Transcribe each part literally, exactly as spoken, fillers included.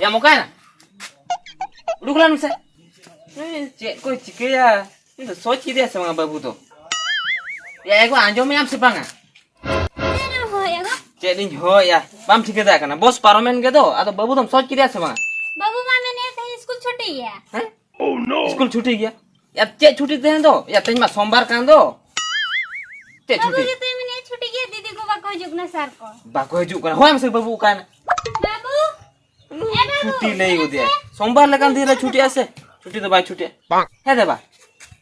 ᱭᱟ, ᱢᱚᱠᱟᱭᱱᱟ? ᱩᱰᱩᱠ ᱞᱟᱝ ᱢᱮᱥᱮ᱾ ᱮᱭ, ᱪᱮᱫ ᱠᱚᱭ ᱪᱤᱠᱟᱹᱭᱟ? ᱤᱧ ᱫᱚ ᱥᱚᱪ ᱠᱮᱫᱮᱭᱟ ᱥᱮ ᱵᱟᱝᱟ ᱵᱟᱹᱵᱩ ᱫᱚ? ᱭᱟ, ᱮᱜᱳ, ᱟᱸᱡᱚᱢᱮᱭᱟᱢ ᱥᱮ ᱵᱟᱝᱟ? ᱪᱮᱫ ᱮᱢ ᱦᱚᱦᱚᱭᱟ ᱜᱚ? ᱪᱮᱫ ᱤᱧ ᱦᱚᱦᱚᱭᱟ? ᱵᱟᱢ ᱴᱷᱤᱠᱟᱹ ᱫᱟᱲᱮᱭᱟᱜ ᱠᱟᱱᱟ? ᱵᱚᱥ ᱯᱟᱨᱚᱢᱮᱱ ᱜᱮ ᱫᱚ, ᱟᱫᱚ ᱵᱟᱹᱵᱩ ᱫᱚᱢ ᱥᱚᱪ ᱠᱮᱫᱮᱭᱟ ᱥᱮ ᱵᱟᱝᱟ? ᱵᱟᱹᱵᱩ ᱢᱟ ᱢᱮᱱᱮᱫ ᱛᱟᱦᱮᱸ ᱥᱠᱩᱞ ᱪᱷᱩᱴᱤ ᱜᱮᱭᱟ᱾ ᱦᱮᱸ? ᱥᱠᱩᱞ ᱪᱷᱩᱴᱤ ᱜᱮᱭᱟ? ᱭᱟ, ᱪᱮᱫ ᱪᱷᱩᱴᱤ ᱛᱟᱦᱮᱸ ᱫᱚ? ᱭᱟ, ᱛᱮᱦᱮᱧ ᱢᱟ ᱥᱳᱢᱵᱟᱨ ᱠᱟᱱ ᱫᱚ᱾ ᱪᱮᱫ ᱵᱟᱹᱵᱩ ᱪᱷᱩᱴᱤ? ᱜᱮᱛᱚᱭ ᱢᱮᱱᱮᱫ ᱪᱷᱩᱴᱤ ᱜᱮᱭᱟ, ᱫᱤᱫᱤ ᱠᱚ ᱵᱟᱠᱚ ᱦᱤᱡᱩᱜ ᱠᱟᱱᱟ, ᱥᱟᱨ ᱠᱚ᱾ ᱵᱟᱠᱚ ᱦᱤᱡᱩᱜ ᱠᱟᱱᱟ? ᱦᱳᱭ ᱢᱮᱥᱮ ᱵᱟᱹᱵᱩ, ᱚᱠᱟᱭᱮᱱᱟ? ᱵᱟᱹᱵᱩ! ᱮ ᱵᱟᱹᱵᱩ, ᱪᱷᱩᱴᱤ ᱞᱟᱹᱭ ᱧᱮᱞ ᱜᱚᱫᱮᱭᱟ᱾ ᱢᱮᱥᱮ᱾ ᱥᱳᱢᱵᱟᱨ ᱞᱮᱠᱟᱱ ᱫᱤᱱ ᱨᱮ ᱪᱷᱩᱴᱤᱜᱼᱟ ᱥᱮ? ᱪᱷᱩᱴᱤ ᱫᱚ ᱵᱟᱭ ᱪᱷᱩᱴᱤᱜᱼᱟ᱾ ᱦᱮᱸ ᱫᱮᱵᱟ?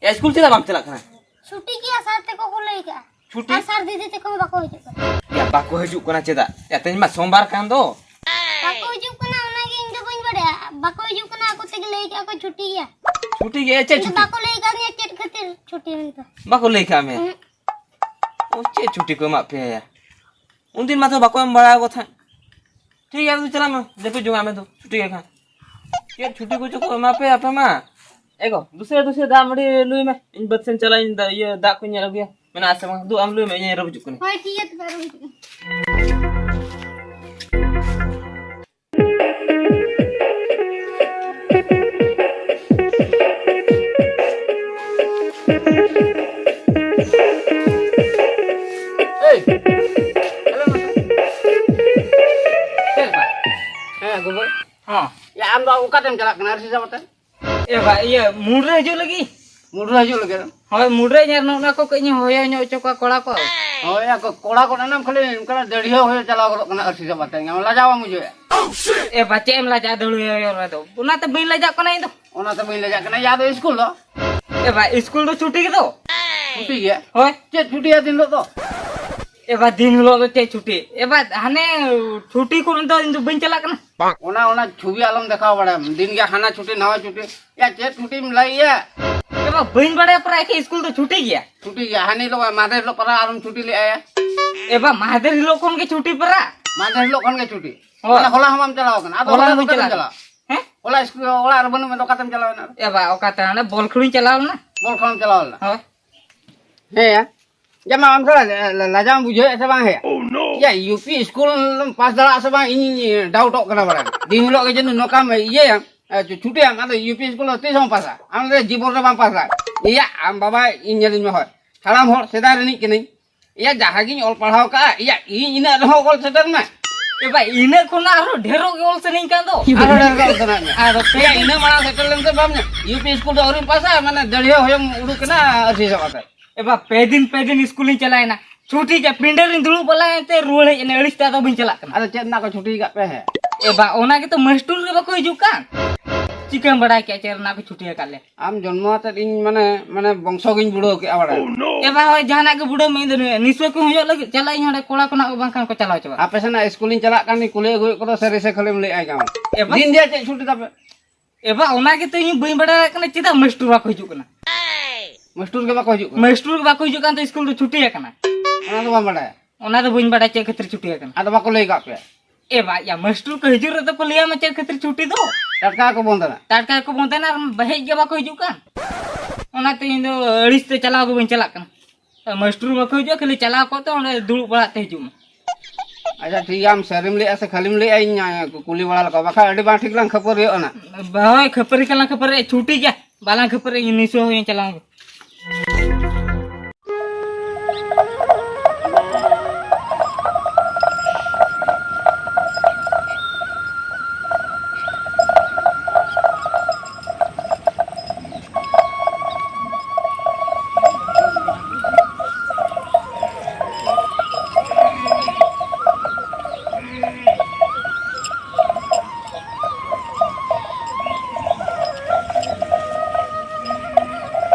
ᱭᱟ, ᱥᱠᱩᱞ ᱪᱮᱫᱟᱜ ᱵᱟᱢ ᱪᱟᱞᱟᱜ ᱠᱟᱱᱟ? ᱪᱷᱩᱴᱤ ᱜᱮᱭᱟ, ᱥᱟᱨ ᱛᱮᱠᱚ ᱠᱚ ᱞᱟᱹᱭ ᱠᱟᱜᱼᱟ᱾ ᱪᱷᱩᱴᱤ? ᱟᱨ ᱥᱟᱨ ᱫᱤᱫᱤ ᱛᱮᱠᱚ ᱦᱚᱸ ᱵᱟᱠᱚ ᱦᱤᱡᱩᱜ ᱠᱟᱱᱟ᱾ ᱭᱟ, ᱵᱟᱠᱚ ᱦᱤᱡᱩᱜ ᱠᱟᱱᱟ ᱪᱮᱫᱟᱜ? ᱭᱟ, ᱛᱮᱦᱮᱧ ᱢᱟ ᱥᱳᱢᱵᱟᱨ ᱠᱟᱱ ᱫᱚ᱾ ᱵᱟᱠᱚ ᱦᱤᱡᱩᱜ ᱠᱟᱱᱟ, ᱚᱱᱟᱜᱮ ᱤᱧ ᱫᱚ ᱵᱟᱹᱧ ᱵᱟᱰᱟᱭᱟ᱾ ᱵᱟᱠᱚ ᱦᱤᱡᱩᱜ ᱠᱟᱱᱟ, ᱟᱠᱚ ᱛᱮᱜᱮ ᱞᱟᱹᱭ ᱠᱟᱜᱼᱟ ᱠᱚ ᱪᱷᱩᱴᱤ ᱜᱮᱭᱟ᱾ ᱪᱷᱩᱴᱤ ᱜᱮ? ᱪᱮᱫ ᱤᱧ ᱫᱚ ᱪᱷᱩᱴᱤ? ᱵᱟᱠᱚ ᱞᱟᱹᱭ ᱠᱟᱜ ᱢᱮᱭᱟ ᱪᱮᱫ ᱠᱷᱟᱹᱛᱤᱨ ᱪᱷᱩᱴᱤ ᱢᱮᱱᱛᱮ? ᱵᱟᱠᱚ ᱞᱟᱹᱭ ᱠᱟᱜ ᱢᱮᱭᱟ? ᱩᱸᱦᱩᱸᱜ᱾ ᱚ, ᱪᱮᱫ ᱪᱷᱩᱴᱤ ᱠᱚ ᱮᱢᱟᱜ ᱯᱮᱭᱟ ᱭᱟ? ᱩᱱᱫᱤᱱ ᱢᱟᱛᱚ ᱵᱟᱠᱚ ᱮᱢ ᱵᱟᱲᱟ ᱟᱠᱚ ᱛᱟᱦᱮᱸᱫ᱾ ᱴᱷᱤᱠ ᱜᱮᱭᱟ, ᱟᱫᱚ ᱪᱟᱞᱟᱜ ᱢᱮ, ᱡᱟᱹᱯᱤᱫ ᱡᱚᱝᱟᱜ ᱢᱮ ᱫᱩ, ᱪᱷᱩᱴᱤ ᱜᱮ ᱠᱷᱟᱱ᱾ ᱪᱮᱫ ᱪᱷᱩᱴᱤ ᱠᱚᱪᱚ ᱠᱚ ᱮᱢᱟ ᱯᱮ ᱟᱯᱮ ᱢᱟ? ᱮ ᱜᱚ, ᱫᱩᱥᱨᱟᱹ ᱫᱩᱥᱨᱟᱹ ᱫᱟᱜ ᱢᱟᱹᱰᱤ ᱞᱩᱭ ᱢᱮ, ᱤᱧ ᱵᱟᱹᱫᱽ ᱥᱮᱱ ᱪᱟᱞᱟᱜ ᱤᱧ, ᱫᱟ-, ᱤᱭᱟᱹ, ᱫᱟᱜ ᱠᱚᱧ ᱧᱮᱞ ᱟᱹᱜᱩᱭᱟ, ᱢᱮᱱᱟᱜ ᱟᱥᱮ ᱵᱟᱝ? ᱫᱩ, ᱟᱢ ᱞᱩᱭ ᱢᱮ, ᱤᱧ ᱨᱩ ᱦᱤᱡᱩᱜ ᱠᱟᱹᱱᱟᱹᱧ᱾ ᱦᱳᱭ, ᱴᱷᱤᱠ ᱜᱮᱭᱟ, ᱛᱚᱵᱮ ᱨᱩ ᱦᱤᱡᱩᱜ ᱠᱟᱹᱱᱟᱹᱧ᱾ ᱮᱭ, ᱦᱮᱞᱳ, ᱱᱚᱛᱮ᱾ ᱪᱮᱫ ᱞᱮᱠᱟ? ᱦᱮᱸ, ᱜᱚᱜᱚ᱾ ᱦᱚᱸ᱾ ᱭᱟ, ᱟᱢ ᱫᱚ ᱚᱠᱟᱛᱮᱢ ᱪᱟᱞᱟᱜ ᱠᱟᱱᱟ ᱟᱹᱨᱥᱤ ᱥᱟᱵ ᱟᱛᱮ? ᱮ ᱵᱟ, ᱤᱭᱟᱹ, ᱢᱩᱰ ᱨᱮ ᱦᱤᱡᱩᱜ ᱞᱟᱹᱜᱤᱫ᱾ ᱢᱩᱰ ᱨᱮ ᱦᱤᱡᱩᱜ ᱞᱟᱹᱜᱤᱫ? ᱦᱳᱭ, ᱢᱩᱰ ᱨᱮ ᱧᱮᱞ ᱱᱚᱜᱼᱱᱟ ᱠᱚ ᱠᱟᱹᱡ ᱤᱧ ᱦᱚᱭᱚ ᱧᱚᱜ ᱦᱚᱪᱚ ᱠᱚᱣᱟ ᱠᱚᱲᱟ ᱠᱚ᱾ ᱦᱳᱭ, ᱟᱠᱚ ᱠᱚᱲᱟ ᱠᱚ ᱮᱱᱟᱢ ᱠᱷᱟᱹᱞᱤ ᱚᱱᱠᱟᱱᱟᱜ ᱫᱟᱹᱲᱦᱤ ᱦᱚᱭᱚ ᱪᱟᱞᱟᱣ ᱜᱚᱫᱚᱜ ᱠᱟᱱᱟ ᱟᱹᱨᱥᱤ ᱥᱟᱵ ᱟᱛᱮ᱾ ᱞᱟᱡᱟᱣ ᱵᱟᱢ ᱵᱩᱡᱷᱟᱹᱣᱮᱫᱼᱟ? ᱮ ᱵᱟ, ᱪᱮᱫ ᱮᱢ ᱞᱟᱡᱟᱜᱼᱟ ᱫᱟᱹᱲᱦᱤ ᱦᱚᱭᱚ ᱨᱮᱫᱚ? ᱚᱱᱟᱛᱮ ᱵᱟᱹᱧ ᱞᱟᱡᱟᱜ ᱠᱟᱱᱟ ᱤᱧ ᱫᱚ᱾ ᱚᱱᱟᱛᱮ ᱵᱟᱹᱧ ᱞᱟᱡᱟᱜ ᱠᱟᱱᱟ᱾ ᱭᱟ, ᱟᱫᱚ ᱤᱥᱠᱩᱞ ᱫᱚ? ᱮ ᱵᱟ, ᱤᱥᱠᱩᱞ ᱫᱚ ᱪᱷᱩᱴᱤ ᱜᱮᱫᱚ᱾ ᱪᱷᱩᱴᱤ ᱜᱮᱭᱟ? ᱦᱳᱭ᱾ ᱪᱮᱫ ᱪᱷᱩᱴᱤᱭᱟ ᱫᱤᱱ ᱦᱤᱞᱳᱜ ᱫᱚ? ᱮ ᱵᱟ, ᱫᱤᱱ ᱦᱤᱞᱳᱜ ᱫᱚ ᱪᱮᱫ ᱪᱷᱩᱴᱤ? ᱮ ᱵᱟ, ᱦᱟᱱᱮ ᱪᱷᱩᱴᱤ ᱠᱚᱨᱮ ᱫᱚ ᱤᱧ ᱫᱚ ᱵᱟᱹᱧ ᱪᱟᱞᱟᱜ ᱠᱟᱱᱟ᱾ ᱚᱱᱟ, ᱚᱱᱟ ᱪᱷᱚᱵᱤ ᱟᱞᱚᱢ ᱫᱮᱠᱷᱟᱣ ᱵᱟᱲᱟᱭᱟ᱾ ᱫᱤᱱ ᱜᱮ ᱦᱟᱱᱟ ᱪᱷᱩᱴᱤ, ᱱᱟᱣᱟ ᱪᱷᱩᱴᱤ᱾ ᱭᱟ, ᱪᱮᱫ ᱪᱷᱩᱴᱤᱢ ᱞᱟᱹᱭᱮᱜᱼᱟ? ᱮ ᱵᱟ, ᱵᱟᱹᱧ ᱵᱟᱲᱟᱭᱟ, ᱯᱨᱟᱭ ᱠᱤ ᱤᱥᱠᱩᱞ ᱫᱚ ᱪᱷᱩᱴᱤ ᱜᱮᱭᱟ᱾ ᱪᱷᱩᱴᱤ ᱜᱮᱭᱟ, ᱦᱟᱱᱮ ᱦᱤᱞᱳᱜ ᱢᱟᱫᱷᱮᱨ ᱦᱤᱞᱳᱜ ᱯᱟᱨᱟ ᱟᱨᱚᱢ ᱪᱷᱩᱴᱤ ᱞᱮᱜᱼᱟ ᱭᱟ᱾ ᱮ ᱵᱟ, ᱢᱟᱫᱷᱮᱨ ᱦᱤᱞᱳᱜ ᱠᱷᱚᱱ ᱜᱮ ᱪᱷᱩᱴᱤ ᱯᱟᱨᱟ᱾ ᱢᱟᱫᱷᱮᱨ ᱦᱤᱞᱳᱜ ᱠᱷᱚᱱ ᱜᱮ ᱪᱷᱩᱴᱤ᱾ ᱦᱳᱭ᱾ ᱢᱟᱱᱮ ᱦᱚᱞᱟ ᱦᱚᱸ ᱵᱟᱢ ᱪᱟᱞᱟᱣ ᱠᱟᱱᱟ᱾ ᱟᱫᱚ ᱦᱚᱞᱟ ᱦᱚᱞᱟ ᱫᱚ ᱵᱟᱹᱧ ᱚᱠᱟᱛᱮᱢ ᱪᱟᱞᱟᱣ ᱪᱟᱞᱟᱣᱟ? ᱠᱟᱱᱟ᱾ ᱦᱮᱸ? ᱦᱚᱞᱟ ᱤᱥᱠᱩᱞ, ᱚᱲᱟᱜ ᱨᱮ ᱵᱟᱹᱱᱩᱜ ᱢᱮ, ᱚᱠᱟᱛᱮᱢ ᱪᱟᱞᱟᱣ ᱮᱱᱟ? ᱮ ᱵᱟ, ᱚᱠᱟᱛᱮ? ᱦᱟᱸᱰᱮ ᱵᱚᱞ ᱠᱷᱮᱞ ᱤᱧ ᱪᱟᱞᱟᱣ ᱞᱮᱱᱟ᱾ ᱵᱚᱞ ᱠᱷᱮᱞ ᱮᱢ ᱪᱟᱞᱟᱣ ᱞᱮᱱᱟ? ᱦᱳᱭ᱾ ᱦᱮᱸ ᱭᱟ᱾ ᱡᱟᱢᱟ, ᱟᱢ ᱛᱷᱚᱲᱟ ᱞᱟ-, ᱞᱟ-, ᱞᱟᱡᱟᱣ ᱵᱩᱡᱷᱟᱹᱣᱮᱫ ᱥᱮ ᱵᱟᱝ ᱦᱮ? ᱭᱟ, ᱭᱩ ᱯᱤ ᱥᱠᱩᱞ ᱯᱟᱥ ᱫᱟᱲᱮᱭᱟᱜᱼᱟ ᱥᱮ ᱵᱟᱝ, ᱤᱧ ᱰᱟᱣᱩᱴᱚᱜ ᱠᱟᱱᱟ ᱵᱟᱲᱟᱭ᱾ ᱫᱤᱱ ᱦᱤᱞᱳᱜ ᱜᱮ ᱡᱮᱱᱚ ᱱᱚᱝᱠᱟᱢ ᱤᱭᱟᱹᱭᱟᱢ, ᱮ, ᱪᱷᱩ-, ᱪᱷᱩᱴᱤᱭᱟᱢ, ᱟᱫᱚ ᱭᱩ ᱯᱤ ᱥᱠᱩᱞ ᱫᱚ ᱛᱤᱥ ᱦᱚᱸ ᱯᱟᱥᱟ? ᱟᱢ ᱫᱚ ᱡᱤᱵᱚᱱ ᱨᱮ ᱵᱟᱢ ᱯᱟᱥᱟ᱾ ᱤᱭᱟ, ᱟᱢ ᱵᱟᱵᱟ, ᱤᱧ ᱧᱮᱞᱤᱧ ᱢᱮ ᱦᱳᱭ᱾ ᱦᱟᱲᱟᱢ ᱦᱚᱲ, ᱥᱮᱫᱟᱭ ᱨᱤᱱᱤᱡ ᱠᱟᱹᱱᱟᱹᱧ᱾ ᱤᱭᱟ, ᱡᱟᱦᱟᱸ ᱜᱤᱧ ᱚᱞ ᱯᱟᱲᱦᱟᱣ ᱠᱟᱜᱼᱟ, ᱤᱭᱟ, ᱤᱧ ᱤᱱᱟᱹᱜ ᱨᱮᱦᱚᱸ ᱚᱞ ᱥᱮᱴᱮᱨ ᱢᱮ᱾ ᱮ ᱵᱟ, ᱤᱱᱟᱹ ᱠᱷᱚᱱᱟᱜ ᱟᱨᱦᱚᱸ ᱰᱷᱮᱨᱚᱜ ᱜᱮ ᱚᱞ ᱥᱟᱱᱟᱧ ᱠᱟᱱ ᱫᱚ᱾ ᱟᱨᱦᱚᱸ ᱰᱷᱮᱨ ᱜᱮ ᱚᱞ ᱥᱟᱱᱟᱧ ᱠᱟᱱᱟ᱾ ᱟᱫᱚ ᱯᱮ ᱤᱭᱟ, ᱫᱤᱱ ᱤᱱᱟᱹ ᱢᱟᱲᱟᱝ ᱥᱮᱴᱮᱨ ᱞᱮᱱ ᱛᱮ ᱵᱟᱢ ᱧᱟᱢ? ᱭᱩ ᱯᱤ ᱥᱠᱩᱞ ᱫᱚ ᱟᱹᱣᱨᱤᱢ ᱯᱟᱥᱟ, ᱢᱟᱱᱮ ᱫᱟᱹᱲᱦᱤᱭᱟᱹ ᱦᱚᱭᱚᱢ ᱩᱰᱩᱠ ᱮᱱᱟ ᱟᱹᱨᱥᱤ ᱥᱟᱵ ᱠᱟᱛᱮ᱾ ᱮ ᱵᱟ, ᱯᱮ ᱫᱤᱱ, ᱯᱮ ᱫᱤᱱ ᱥᱠᱩᱞᱤᱧ ᱪᱟᱞᱟᱣᱮᱱᱟ᱾ ᱪᱷᱩᱴᱤ ᱠᱮᱫ, ᱯᱤᱸᱰᱟᱹ ᱨᱤᱧ ᱫᱩᱲᱩᱵ ᱵᱟᱞᱟ ᱮᱱᱛᱮ ᱨᱩᱣᱟᱹᱲ ᱦᱮᱡ ᱮᱱᱟ, ᱟᱹᱲᱤᱥ ᱛᱮ ᱟᱫᱚ ᱵᱟᱹᱧ ᱪᱟᱞᱟᱜ ᱠᱟᱱᱟ᱾ ᱟᱫᱚ ᱪᱮᱫ ᱨᱮᱱᱟᱜ ᱠᱚ ᱪᱷᱩᱴᱤ ᱠᱟᱜ ᱯᱮ ᱦᱮᱸ? ᱮ ᱵᱟ, ᱚᱱᱟ ᱜᱮᱛᱚ ᱢᱟᱥᱴᱩᱨ ᱜᱮ ᱵᱟᱠᱚ ᱦᱤᱡᱩᱜ ᱠᱟᱱ᱾ ᱪᱤᱠᱟᱹᱢ ᱵᱟᱲᱟᱭ ᱠᱮᱫ ᱪᱮᱫ ᱨᱮᱱᱟᱜ ᱠᱚ ᱪᱷᱩᱴᱤ ᱟᱠᱟᱫ ᱞᱮ? ᱟᱢ ᱡᱚᱱᱢᱚ ᱟᱛᱮᱫ ᱤᱧ ᱢᱟᱱᱮ, ᱢᱟᱱᱮ ᱵᱚᱝᱥᱚ ᱜᱤᱧ ᱵᱩᱲᱟᱹᱣ ᱠᱮᱫᱼᱟ ᱵᱟᱲᱟᱭ᱾ ᱮ ᱵᱟ, ᱦᱳᱭ, ᱡᱟᱦᱟᱱᱟᱜ ᱜᱮ ᱵᱩᱰᱟᱹᱣ ᱢᱮ, ᱤᱧ ᱫᱚ ᱱᱩᱭ ᱱᱤᱥᱩᱣᱟᱹ ᱠᱚ ᱦᱩᱭᱩᱜ ᱞᱟᱹᱜᱤᱫ ᱪᱟᱞᱟᱜ ᱤᱧ ᱚᱸᱰᱮ ᱠᱚᱲᱟ ᱠᱚ ᱱᱟᱜ ᱵᱟᱝᱠᱷᱟᱱ ᱠᱚ ᱪᱟᱞᱟᱣ ᱪᱟᱵᱟᱜᱼᱟ᱾ ᱟᱯᱮ ᱥᱮᱱᱟᱜ ᱥᱠᱩᱞᱤᱧ ᱪᱟᱞᱟᱜ ᱠᱟᱱ ᱠᱩᱞᱤ ᱟᱹᱜᱩᱭᱮᱫ ᱠᱚᱫᱚ ᱥᱟᱹᱨᱤ ᱥᱮ ᱠᱷᱟᱹᱞᱤᱢ ᱞᱟᱹᱭᱮᱫᱼᱟ ᱡᱟᱢᱟ? ᱮ ᱵᱟ᱾ ᱫᱤᱱ ᱨᱮᱭᱟᱜ ᱪᱮᱫ ᱪᱷᱩᱴᱤ ᱛᱟᱯᱮ? ᱮ ᱵᱟ, ᱚᱱᱟ ᱜᱮᱛᱚ ᱤᱧ ᱵᱟᱹᱧ ᱵᱟᱲᱟᱭ ᱫᱟᱲᱮᱭᱟᱜ ᱠᱟᱱᱟ, ᱪᱮᱫᱟᱜ ᱢᱟᱥᱴᱩᱨ ᱵᱟᱠᱚ ᱦᱤᱡᱩᱜ ᱠᱟᱱᱟ? ᱢᱟᱥᱴᱩᱨ ᱜᱮ ᱵᱟᱠᱚ ᱦᱤᱡᱩᱜ ᱠᱟᱱᱟ? ᱢᱟᱥᱴᱩᱨ ᱜᱮ ᱵᱟᱠᱚ ᱦᱤᱡᱩᱜ ᱠᱟᱱ ᱛᱮ ᱥᱠᱩᱞ ᱫᱚ ᱪᱷᱩᱴᱤ ᱟᱠᱟᱱᱟ᱾ ᱚᱱᱟ ᱫᱚ ᱵᱟᱢ ᱵᱟᱲᱟᱭᱟ? ᱚᱱᱟ ᱫᱚ ᱵᱟᱹᱧ ᱵᱟᱲᱟᱭᱟ ᱪᱮᱫ ᱠᱷᱟᱹᱛᱤᱨ ᱪᱷᱩᱴᱤ ᱟᱠᱟᱱᱟ᱾ ᱟᱫᱚ ᱵᱟᱠᱚ ᱞᱟᱹᱭ ᱠᱟᱜ ᱯᱮᱭᱟ? ᱮ ᱵᱟ, ᱭᱟ, ᱢᱟᱥᱴᱩᱨ ᱠᱚ ᱦᱤᱡᱩᱜ ᱨᱮᱫᱚ ᱠᱚ ᱞᱟᱹᱭᱟᱢᱟ ᱪᱮᱫ ᱠᱷᱟᱹᱛᱤᱨ ᱪᱷᱩᱴᱤ ᱫᱚ᱾ ᱴᱟᱴᱠᱟ ᱠᱚ ᱵᱚᱱᱫ ᱮᱱᱟ? ᱴᱟᱴᱠᱟ ᱠᱚ ᱵᱚᱱᱫ ᱮᱱᱟ ᱟᱨ ᱦᱮᱡ ᱜᱮ ᱵᱟᱠᱚ ᱦᱤᱡᱩᱜ ᱠᱟᱱ᱾ ᱚᱱᱟᱛᱮ ᱤᱧ ᱫᱚ ᱟᱹᱲᱤᱥ ᱛᱮ ᱪᱟᱞᱟᱣ ᱜᱮ ᱵᱟᱹᱧ ᱪᱟᱞᱟᱜ ᱠᱟᱱᱟ᱾ ᱢᱟᱥᱴᱩᱨ ᱵᱟᱠᱚ ᱦᱤᱡᱩᱜᱼᱟ, ᱠᱷᱟᱹᱞᱤ ᱪᱟᱞᱟᱣ ᱠᱚᱜ ᱛᱮ ᱚᱸᱰᱮ ᱫᱩᱲᱩᱵ ᱵᱟᱲᱟᱜ ᱛᱮ ᱦᱤᱡᱩᱜ ᱢᱮ᱾ ᱟᱪᱪᱷᱟ, ᱴᱷᱤᱠ ᱜᱮᱭᱟ, ᱟᱢ ᱥᱟᱹᱨᱤᱢ ᱞᱟᱹᱭᱮᱜᱼᱟ ᱥᱮ ᱠᱷᱟᱹᱞᱤᱢ ᱞᱟᱹᱭᱮᱜᱼᱟ? ᱤᱧ, ᱟ, ᱠᱩᱞᱤ ᱵᱟᱲᱟ ᱞᱮᱠᱟ, ᱵᱟᱠᱷᱟᱱ ᱟᱹᱰᱤ ᱵᱟᱝ ᱴᱷᱤᱠ ᱞᱟᱝ ᱠᱷᱟᱹᱯᱟᱹᱨᱤᱭᱟᱹᱜᱼᱟ ᱱᱟ᱾ ᱦᱳᱭ, ᱠᱷᱟᱹᱯᱟᱹᱨᱤ ᱠᱷᱟᱱ ᱞᱟᱝ ᱠᱷᱟᱹᱯᱟᱹᱨᱤ, ᱪᱷᱩᱴᱤ ᱜᱮᱭᱟ, ᱵᱟᱞᱟᱝ ᱠᱷᱟᱹᱯᱟᱹᱨᱤ, ᱤᱧ ᱱᱤᱥ ᱦᱚᱸ ᱪᱟᱞᱟᱣ ᱜᱮ᱾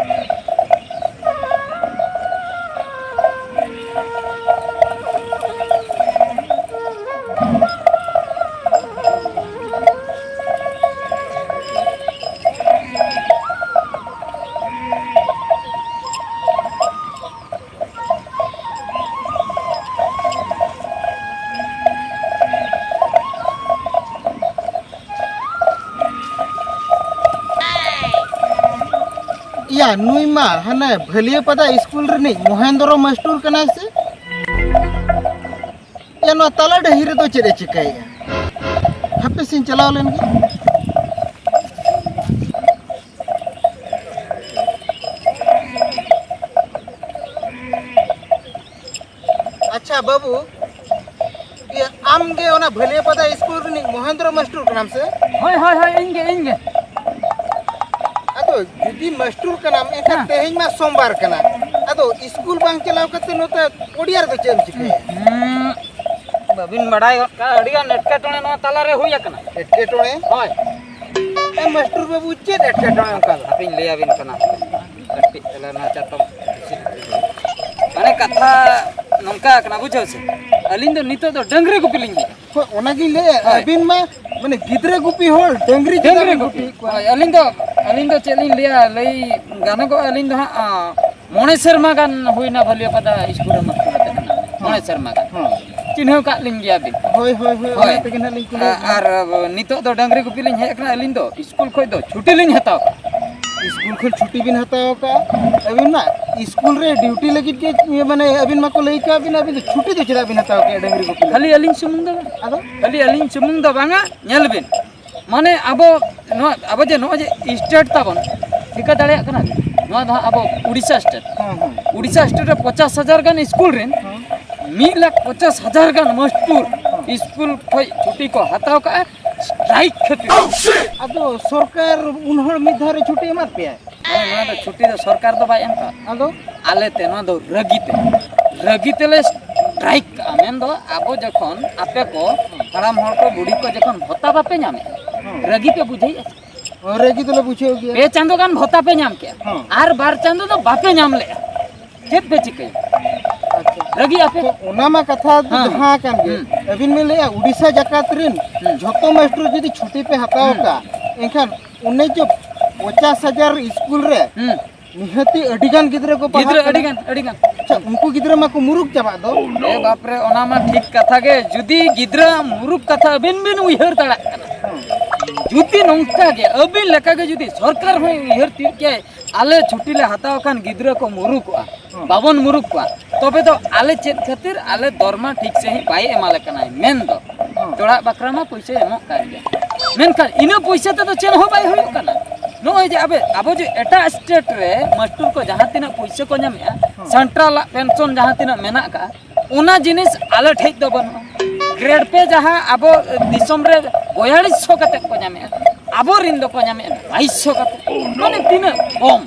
ᱤᱭᱟ, ᱱᱩᱭ ᱢᱟ ᱦᱟᱱᱮ ᱵᱷᱟᱹᱞᱤᱭᱟᱹᱯᱟᱫᱟ ᱥᱠᱩᱞ ᱨᱤᱱᱤᱡ ᱢᱚᱦᱮᱱᱫᱨᱚ ᱢᱟᱥᱴᱩᱨ ᱠᱟᱱᱟᱭ ᱥᱮ? ᱭᱟ, ᱱᱚᱣᱟ ᱛᱟᱞᱟ ᱰᱟᱹᱦᱤ ᱨᱮᱫᱚ ᱪᱮᱫ ᱮ ᱪᱤᱠᱟᱹᱭᱮᱫᱼᱟ? ᱦᱟᱯᱮ ᱥᱮᱧ ᱪᱟᱞᱟᱣ ᱞᱮᱱ ᱜᱮ᱾ ᱟᱪᱪᱷᱟ ᱵᱟᱹᱵᱩ, ᱤᱭᱟᱹ, ᱟᱢ ᱜᱮ ᱚᱱᱟ ᱵᱷᱟᱹᱞᱤᱭᱟᱹᱯᱟᱫᱟ ᱥᱠᱩᱞ ᱨᱤᱱᱤᱡ ᱢᱚᱦᱮᱱᱫᱨᱚ ᱢᱟᱥᱴᱩᱨ ᱠᱟᱱᱟᱢ ᱥᱮ? ᱦᱳᱭ, ᱦᱳᱭ, ᱦᱳᱭ, ᱤᱧ ᱜᱮ, ᱤᱧ ᱜᱮ᱾ ᱟᱫᱚ ᱡᱩᱫᱤ ᱢᱟᱥᱴᱩᱨ ᱠᱟᱱᱟᱢ, ᱮᱱᱠᱷᱟᱱ ᱦᱮᱸ᱾ ᱛᱮᱦᱮᱧ ᱢᱟ ᱥᱳᱢᱵᱟᱨ ᱠᱟᱱᱟ᱾ ᱟᱫᱚ ᱥᱠᱩᱞ ᱵᱟᱝ ᱪᱟᱞᱟᱣ ᱠᱟᱛᱮ ᱱᱚᱛᱮ ᱯᱚᱰᱤᱭᱟ ᱨᱮᱫᱚ ᱪᱮᱫ ᱮᱢ ᱪᱤᱠᱟᱹᱭᱟ? ᱦᱩᱸ, ᱵᱟᱹᱵᱤᱱ ᱵᱟᱲᱟᱭ ᱜᱚᱫ ᱠᱟᱜᱼᱟ, ᱟᱹᱰᱤᱜᱟᱱ ᱮᱴᱠᱮᱴᱚᱬᱮ ᱱᱚᱣᱟ ᱛᱟᱞᱟᱨᱮ ᱦᱩᱭ ᱟᱠᱟᱱᱟ᱾ ᱮᱴᱠᱮᱴᱚᱬᱮ? ᱦᱳᱭ᱾ ᱮ ᱢᱟᱥᱴᱩᱨ ᱵᱟᱹᱵᱩ, ᱪᱮᱫ ᱮᱴᱠᱮᱴᱚᱬᱮ ᱚᱱᱠᱟ ᱫᱚ? ᱦᱟᱯᱮᱧ ᱞᱟᱹᱭ ᱟᱹᱵᱤᱱ ᱠᱟᱱᱟ᱾ ᱠᱟᱹᱴᱤᱡ ᱛᱟᱦᱞᱮ ᱱᱚᱣᱟ ᱪᱟᱛᱚᱢ ᱢᱟᱱᱮ ᱠᱟᱛᱷᱟ ᱱᱚᱝᱠᱟ ᱠᱟᱱᱟ, ᱵᱩᱡᱷᱟᱹᱣ ᱥᱮ? ᱟᱹᱞᱤᱧ ᱫᱚ ᱱᱤᱛᱚᱜ ᱫᱚ ᱰᱟᱹᱝᱨᱤ ᱜᱩᱯᱤ ᱞᱤᱧ ᱦᱮᱡ ᱟᱠᱟᱱᱟ᱾ ᱦᱳᱭ, ᱚᱱᱟᱜᱤᱧ ᱞᱟᱹᱭᱮᱫ, ᱦᱳᱭ᱾ ᱟᱹᱵᱤᱱ ᱢᱟ ᱢᱟᱱᱮ ᱜᱤᱫᱽᱨᱟᱹ ᱜᱩᱯᱤ ᱦᱚᱲ, ᱰᱟᱹᱝᱨᱤ ᱪᱮᱫᱟᱜ ᱰᱟᱹᱝᱨᱤ ᱵᱤᱱ ᱜᱩᱯᱤ᱾ ᱜᱩᱯᱤᱭᱮᱫ ᱠᱚᱣᱟ? ᱦᱳᱭ, ᱟᱹᱞᱤᱧ ᱫᱚ, ᱟᱹᱞᱤᱧ ᱫᱚ ᱪᱮᱫ ᱞᱤᱧ ᱞᱟᱹᱭᱟ, ᱞᱟᱹᱭ ᱜᱟᱱᱚᱜᱚᱜᱼᱟ, ᱟᱹᱞᱤᱧ ᱫᱚ ᱦᱟᱸᱜ, ᱟ, ᱢᱚᱬᱮ ᱥᱮᱨᱢᱟ ᱜᱟᱱ ᱦᱩᱭᱱᱟ ᱵᱷᱟᱹᱞᱤᱭᱟᱹᱯᱟᱫᱟ ᱥᱠᱩᱞ ᱨᱮ ᱢᱟᱥᱴᱟᱨ ᱠᱟᱛᱮ ᱢᱮᱱᱟᱜ ᱞᱤᱧᱟ᱾ ᱢᱚᱬᱮ ᱦᱮᱸ᱾ ᱥᱮᱨᱢᱟ ᱜᱟᱱ᱾ ᱦᱮᱸ᱾ ᱪᱤᱱᱦᱟᱹᱣ ᱠᱟᱜ ᱞᱤᱧ ᱜᱮᱭᱟ ᱵᱤᱱ᱾ ᱦᱳᱭ, ᱦᱳᱭ, ᱦᱳᱭ, ᱦᱳᱭ᱾ ᱚᱱᱟ ᱛᱮᱜᱮ ᱱᱟᱦᱟᱜ ᱞᱤᱧ ᱠᱩᱞᱤᱭᱮᱫ ᱟ-, ᱵᱤᱱᱟ᱾ ᱟᱨ ᱱᱤᱛᱚᱜ ᱫᱚ ᱰᱟᱹᱝᱨᱤ ᱜᱩᱯᱤ ᱞᱤᱧ ᱦᱮᱡ ᱟᱠᱟᱱᱟ, ᱟᱹᱞᱤᱧ ᱫᱚ ᱥᱠᱩᱞ ᱠᱷᱚᱱ ᱫᱚ ᱪᱷᱩᱴᱤ ᱞᱤᱧ ᱦᱟᱛᱟᱣ ᱠᱟᱜᱼᱟ᱾ ᱥᱠᱩᱞ ᱠᱷᱚᱱ ᱪᱷᱩᱴᱤ ᱵᱤᱱ ᱦᱟᱛᱟᱣ ᱠᱟᱜᱼᱟ? ᱟᱹᱵᱤᱱ ᱢᱟ ᱥᱠᱩᱞ ᱨᱮ ᱰᱤᱭᱩᱴᱤ ᱞᱟᱹᱜᱤᱫ ᱜᱮ, ᱢᱟᱱᱮ, ᱟᱹᱵᱤᱱ ᱢᱟᱠᱚ ᱞᱟᱹᱭ ᱠᱟᱜ ᱵᱤᱱ, ᱟᱹᱵᱤᱱ ᱫᱚ ᱪᱷᱩᱴᱤ ᱫᱚ ᱪᱮᱫᱟᱜ ᱵᱤᱱ ᱦᱟᱛᱟᱣ ᱠᱮᱜᱼᱟ ᱰᱟᱹᱝᱨᱤ ᱜᱩᱯᱤ ᱞᱟᱹᱜᱤᱫ? ᱠᱷᱟᱹᱞᱤ ᱟᱹᱞᱤᱧ ᱥᱩᱢᱩᱝ ᱫᱚ ᱵᱟᱝ᱾ ᱟᱫᱚ? ᱠᱷᱟᱹᱞᱤ ᱟᱹᱞᱤᱧ ᱥᱩᱢᱩᱝ ᱫᱚ ᱵᱟᱝᱟ, ᱧᱮᱞ ᱵᱤᱱ, ᱢᱟᱱᱮ, ᱟᱵᱚ ᱱᱚᱣᱟ, ᱟᱵᱚ ᱡᱮ ᱱᱚᱜᱼᱚᱭ ᱡᱮ ᱥᱴᱮᱴ ᱛᱟᱵᱚᱱ, ᱴᱷᱤᱠᱟᱹ ᱫᱟᱲᱮᱭᱟᱜ ᱠᱟᱱᱟ ᱵᱤᱱ? ᱱᱚᱣᱟ ᱫᱚ ᱦᱟᱸᱜ ᱟᱵᱚ ᱩᱲᱤᱥᱥᱟ ᱥᱴᱮᱴ᱾ ᱦᱮᱸ, ᱦᱮᱸ᱾ ᱩᱲᱤᱥᱥᱟ ᱥᱴᱮᱴ ᱨᱮ ᱯᱚᱪᱟᱥ ᱦᱟᱡᱟᱨ ᱜᱟᱱ ᱥᱠᱩᱞ ᱨᱮᱱ ᱦᱮᱸ᱾ ᱢᱤᱫ ᱞᱟᱠᱷ ᱯᱚᱪᱟᱥ ᱦᱟᱡᱟᱨ ᱜᱟᱱ ᱢᱟᱥᱴᱩᱨ ᱦᱮᱸ᱾ ᱥᱠᱩᱞ ᱠᱷᱚᱱ ᱪᱷᱩᱴᱤ ᱠᱚ ᱦᱟᱛᱟᱣ ᱠᱟᱜᱼᱟ, ᱥᱴᱨᱟᱭᱤᱠ ᱠᱷᱟᱹᱛᱤᱨ᱾ ᱟᱫᱚ ᱥᱚᱨᱠᱟᱨ ᱩᱱ ᱦᱚᱲ ᱢᱤᱫ ᱫᱷᱟᱣ ᱨᱮ ᱪᱷᱩᱴᱤ ᱮᱢᱟᱫ ᱯᱮᱭᱟᱭ? ᱢᱟᱱᱮ, ᱱᱚᱣᱟ ᱫᱚ ᱪᱷᱩᱴᱤ ᱫᱚ ᱥᱚᱨᱠᱟᱨ ᱫᱚ ᱵᱟᱭ ᱮᱢ ᱠᱟᱜᱼᱟ᱾ ᱟᱫᱚ? ᱟᱞᱮ ᱛᱮ, ᱱᱚᱣᱟ ᱫᱚ ᱨᱟᱹᱜᱤ ᱛᱮ, ᱨᱟᱹᱜᱤ ᱛᱮᱞᱮ ᱥᱴᱨᱟᱭᱤᱠ ᱠᱟᱜᱼᱟ᱾ ᱢᱮᱱᱫᱚ, ᱟᱵᱚ ᱡᱚᱠᱷᱚᱱ ᱟᱯᱮ ᱠᱚ ᱦᱟᱲᱟᱢ ᱦᱚᱲ ᱠᱚ, ᱵᱩᱰᱷᱤ ᱠᱚ ᱡᱚᱠᱷᱚᱱ ᱵᱷᱚᱛᱟ ᱵᱟᱯᱮ ᱧᱟᱢᱮᱫᱼᱟ, ᱦᱮᱸ᱾ ᱨᱟᱹᱜᱤ ᱯᱮ ᱵᱩᱡᱷᱟᱹᱣᱮᱫᱼᱟ ᱥᱮ? ᱦᱮᱸ, ᱨᱟᱹᱜᱤ ᱫᱚᱞᱮ ᱵᱩᱡᱷᱟᱹᱣ ᱜᱮᱭᱟ᱾ ᱯᱮ ᱪᱟᱸᱫᱳ ᱜᱟᱱ ᱵᱷᱚᱛᱟ ᱯᱮ ᱧᱟᱢ ᱠᱮᱜᱼᱟ, ᱦᱮᱸ᱾ ᱟᱨ ᱵᱟᱨ ᱪᱟᱸᱫᱳ ᱫᱚ ᱵᱟᱯᱮ ᱧᱟᱢ ᱞᱮᱜᱼᱟ, ᱪᱮᱫ ᱯᱮ ᱪᱤᱠᱟᱹᱭᱟ? ᱟᱪᱪᱷᱟ᱾ ᱨᱟᱹᱜᱤ ᱟᱯᱮ? ᱛᱚ, ᱚᱱᱟ ᱢᱟ ᱠᱟᱛᱷᱟ ᱫᱚ ᱦᱮᱸ᱾ ᱡᱟᱦᱟᱸ ᱠᱟᱱ ᱜᱮ᱾ ᱦᱩᱸ᱾ ᱟᱹᱵᱤᱱ ᱵᱤᱱ ᱞᱟᱹᱭᱟ, ᱩᱰᱤᱥᱟ ᱡᱟᱠᱟᱛ ᱨᱮᱱ ᱦᱩᱸ᱾ ᱡᱷᱚᱛᱚ ᱢᱟᱥᱴᱟᱨ ᱡᱩᱫᱤ ᱪᱷᱩᱴᱤ ᱯᱮ ᱦᱟᱛᱟᱣ ᱦᱩᱸ᱾ ᱠᱟᱜᱼᱟ, ᱮᱱᱠᱷᱟᱱ ᱚᱱᱮ ᱡᱮ ᱯᱚᱪᱟᱥ ᱦᱟᱡᱟᱨ ᱥᱠᱩᱞ ᱨᱮ ᱦᱩᱸ᱾ ᱱᱤᱦᱟᱹᱛᱤ ᱟᱹᱰᱤ ᱜᱟᱱ ᱜᱤᱫᱽᱨᱟᱹ ᱠᱚ ᱯᱟᱲᱦᱟᱜ ᱜᱤᱫᱽᱨᱟᱹ ᱠᱟᱱᱟ᱾ ᱟᱹᱰᱤ ᱜᱟᱱ, ᱟᱹᱰᱤ ᱜᱟᱱ᱾ ᱟᱪᱪᱷᱟ, ᱩᱱᱠᱩ ᱜᱤᱫᱽᱨᱟᱹ ᱢᱟᱠᱚ ᱢᱩᱨᱩᱠ ᱪᱟᱵᱟᱜ ᱫᱚ᱾ ᱮ ᱵᱟᱯ ᱨᱮ, ᱚᱱᱟ ᱢᱟ ᱴᱷᱤᱠ ᱠᱟᱛᱷᱟ ᱜᱮ᱾ ᱡᱩᱫᱤ ᱜᱤᱫᱽᱨᱟᱹ ᱢᱩᱨᱩᱠ ᱠᱟᱛᱷᱟ ᱟᱹᱵᱤᱱ ᱵᱤᱱ ᱩᱭᱦᱟᱹᱨ ᱫᱟᱲᱮᱭᱟᱜ ᱠᱟᱱᱟ, ᱦᱮᱸ᱾ ᱡᱩᱫᱤ ᱱᱚᱝᱠᱟ ᱜᱮ ᱟᱹᱵᱤᱱ ᱞᱮᱠᱟ ᱜᱮ ᱡᱩᱫᱤ ᱥᱚᱨᱠᱟᱨ ᱦᱚᱸᱭ ᱩᱭᱦᱟᱹᱨ ᱛᱤᱭᱳᱜ ᱠᱮᱭᱟᱭ, ᱟᱞᱮ ᱪᱷᱩᱴᱤ ᱞᱮ ᱦᱟᱛᱟᱣ ᱠᱷᱟᱱ ᱜᱤᱫᱽᱨᱟᱹ ᱠᱚ ᱢᱩᱨᱩᱠᱚᱜᱼᱟ, ᱦᱚᱸ᱾ ᱵᱟᱵᱚᱱ ᱢᱩᱨᱩᱠ ᱠᱚᱣᱟ, ᱛᱚᱵᱮ ᱫᱚ ᱟᱞᱮ ᱪᱮᱫ ᱠᱷᱟᱹᱛᱤᱨ ᱟᱞᱮ ᱫᱚᱨᱢᱟ ᱴᱷᱤᱠ ᱥᱟᱺᱦᱤᱡ ᱵᱟᱭ ᱮᱢᱟᱞᱮ ᱠᱟᱱᱟᱭ ᱢᱮᱱ ᱫᱚ᱾ ᱦᱚᱸ᱾ ᱪᱚᱲᱟᱜ ᱵᱟᱠᱷᱨᱟ ᱢᱟ ᱯᱩᱭᱥᱟᱹᱭ ᱮᱢᱚᱜ ᱠᱟᱱ ᱜᱮᱭᱟ, ᱢᱮᱱᱠᱷᱟᱱ ᱤᱱᱟᱹ ᱯᱩᱭᱥᱟᱹ ᱛᱮᱫᱚ ᱪᱮᱫ ᱦᱚᱸ ᱵᱟᱭ ᱦᱩᱭᱩᱜ ᱠᱟᱱᱟ᱾ ᱱᱚᱜᱼᱚᱭ ᱡᱮ ᱟᱵᱮ, ᱟᱵᱚ ᱡᱮ ᱮᱴᱟᱜ ᱥᱴᱮᱴ ᱨᱮ ᱢᱟᱥᱴᱩᱨ ᱠᱚ ᱡᱟᱦᱟᱸ ᱛᱤᱱᱟᱹᱜ ᱯᱩᱭᱥᱟᱹ ᱠᱚ ᱧᱟᱢᱮᱜᱼᱟ, ᱦᱚᱸ᱾ ᱥᱮᱱᱴᱨᱟᱞᱟᱜ ᱯᱮᱱᱥᱚᱱ ᱡᱟᱦᱟᱸ ᱛᱤᱱᱟᱹᱜ ᱢᱮᱱᱟᱜ ᱟᱠᱟᱜᱼᱟ, ᱚᱱᱟ ᱡᱤᱱᱤᱥ ᱟᱞᱮ ᱴᱷᱮᱡ ᱫᱚ ᱵᱟᱹᱱᱩᱜᱼᱟ᱾ ᱜᱨᱮᱰ ᱯᱮ ᱡᱟᱦᱟᱸ ᱟᱵᱚ ᱫᱤᱥᱚᱢ ᱨᱮ ᱵᱚᱭᱟᱞᱤᱥ ᱥᱚ ᱠᱟᱛᱮ ᱠᱚ ᱧᱟᱢᱮᱜᱼᱟ, ᱟᱵᱚ ᱨᱤᱱ ᱫᱚᱠᱚ ᱧᱟᱢᱮᱜᱼᱟ ᱵᱟᱭᱤᱥ ᱥᱚ ᱠᱟᱛᱮ᱾ ᱢᱟᱱᱮ ᱛᱤᱱᱟᱹᱜ ᱠᱚᱢ!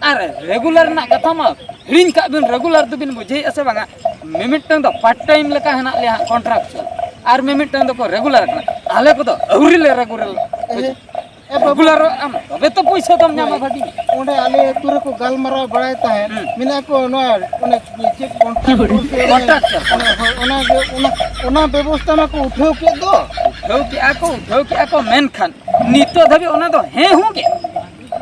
ᱟᱨ ᱨᱮᱜᱩᱞᱟᱨ ᱨᱮᱱᱟᱜ ᱠᱟᱛᱷᱟ ᱢᱟ ᱦᱤᱲᱤᱧ ᱠᱟᱜ ᱵᱤᱱ, ᱨᱮᱜᱩᱞᱟᱨ ᱫᱚᱵᱤᱱ ᱵᱩᱡᱷᱟᱹᱣᱮᱫᱼᱟ ᱥᱮ ᱵᱟᱝᱟ? ᱢᱤᱢᱤᱫᱴᱟᱝ ᱫᱚ ᱯᱟᱨᱴ ᱴᱟᱭᱤᱢ ᱞᱮᱠᱟ ᱦᱮᱱᱟᱜ ᱞᱮᱭᱟ ᱦᱟᱸᱜ, ᱠᱚᱱᱴᱨᱟᱠᱪᱩᱣᱟᱞ, ᱟᱨ ᱢᱤᱢᱤᱫᱴᱟᱝ ᱫᱚᱠᱚ ᱨᱮᱜᱩᱞᱟᱨ ᱠᱟᱱᱟ᱾ ᱟᱞᱮ ᱠᱚᱫᱚ ᱟᱹᱣᱨᱤ ᱞᱮ ᱨᱮᱜᱩᱞᱟᱨ᱾ ᱮ, ᱮ ᱵᱟᱹᱵᱩ᱾ ᱨᱮᱜᱩᱞᱟᱨᱚᱜ ᱟᱢ, ᱛᱚᱵᱮ ᱛᱚ ᱯᱩᱭᱥᱟᱹ ᱫᱚᱢ ᱧᱟᱢᱟ ᱦᱳᱭ᱾ ᱵᱷᱟᱹᱜᱤ᱾ ᱚᱸᱰᱮ ᱟᱞᱮ ᱟᱹᱛᱩ ᱨᱮᱠᱚ ᱜᱟᱞᱢᱟᱨᱟᱣ ᱵᱟᱲᱟᱭ ᱛᱟᱦᱮᱸᱫ, ᱦᱩᱸ᱾ ᱢᱮᱱᱮᱫᱼᱟ ᱠᱚ ᱱᱚᱣᱟ ᱚᱱᱮ ᱪᱮᱫ ᱠᱚᱱᱴᱨᱟᱠᱴ ᱠᱚ ᱥᱮ ᱚᱱᱮ ᱠᱚᱱᱴᱨᱟᱠᱴ ᱠᱚ᱾ ᱚᱱᱟ, ᱦᱳᱭ, ᱚᱱᱟ ᱜᱮ, ᱚᱱᱟ, ᱚᱱᱟ ᱵᱮᱵᱚᱥᱛᱷᱟ ᱢᱟᱠᱚ ᱩᱴᱷᱟᱹᱣ ᱠᱮᱫ ᱫᱚ᱾ ᱩᱴᱷᱟᱹᱣ ᱠᱮᱜᱼᱟ ᱠᱚ, ᱩᱴᱷᱟᱹᱣ ᱠᱮᱜᱼᱟ ᱠᱚ, ᱢᱮᱱᱠᱷᱟᱱ ᱱᱤᱛᱚᱜ ᱫᱷᱟᱹᱵᱤᱡ ᱚᱱᱟ ᱫᱚ ᱦᱮᱸ ᱦᱩᱸ ᱜᱮ᱾